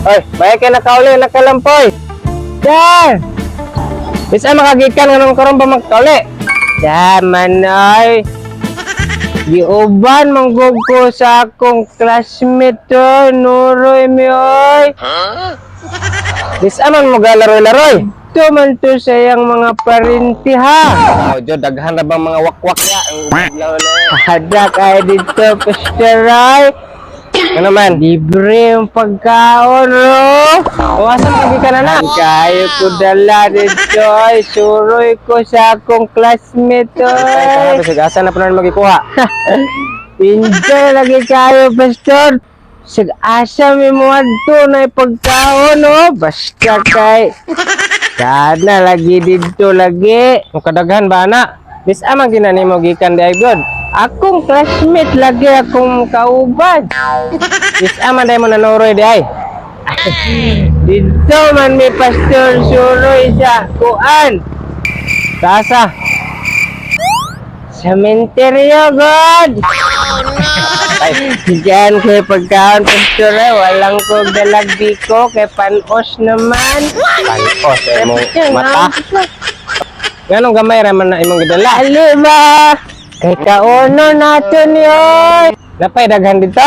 Oy, bay kay nakauli, nakalampoy. Dar! Bisa makagikan nga nung karon pa magkauli. Daman ay. Giuban manggug ko sa akong classmate to, Nuroy mi oy. Bisa man mo galaroy-laroy. Ito man to sa iyang mga parinti ha. Oh, Jo, daghan na bang mga wakwak ya ang ublaw na. Hada kay dito, Pastor Ray. Ano man? Libre ang pagkaon, ro. O asa man ka na na? Kayo ko dala dito ay suroy ko sa akong classmate Ay, oy. kasi asa na pa naman magikuha. Enjoy lagi kayo, Pastor. Sig-asa mi mo adto na pagkaon, no? Basta kay sana lagi dito lagi. Kung kadaghan ba na? Bisa man ginani mo gikan di ay god. Akong classmate lagi akong kauban. Bisa man day mo nanuroy di ay. Dito man mi, Pastor, suroy sa kuan. Sa asa? Sementeryo, God! Diyan kay pagkaon, Pastor, eh. Walang ko dalag biko, kay panos naman. Panos sa imong mata. Nganong gamay ra man na imong gidala? Ali ba? Kay kaono nato ni oy. Napay daghan dito?